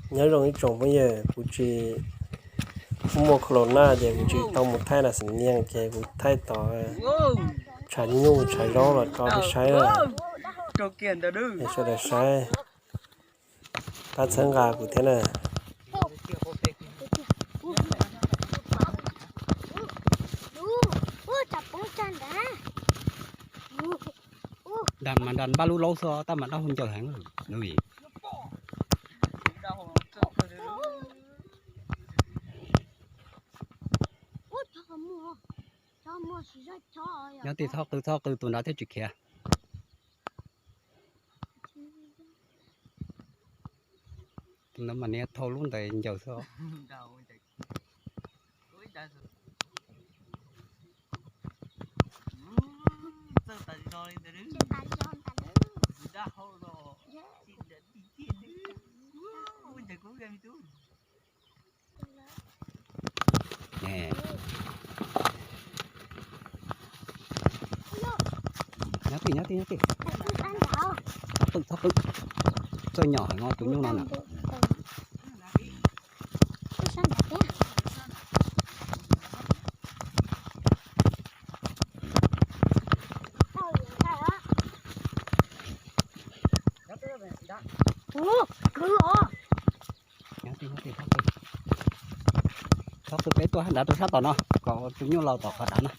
Nyob zoo ib tsoom phooj ywg, kuv tsis muaj corona ces kuv tsis tau mus thaij nas xim nyiaj ces kuv thaij tau tshav nyuj tshav zaub los rau peb saib, sawv daws saib, pab txhawb nqa kuv thiab na. Nram mas nram npaj lub laub xwb tab mas dab hau ncaws heev. Nyob tij txhob qw txhob qw, tus nrad thiaj tsis khiav. Tus nrad mas niag thau lub ntawd ncaws xwb. Nyob tij, nyob tij, nyob tij. Txhob qw, txhob qw. Txawj nyom heev os tus nyuj no na. Txhob qw, peb tuaj nrad rau sab tom no kom tus nyuj los tom qhov dav na.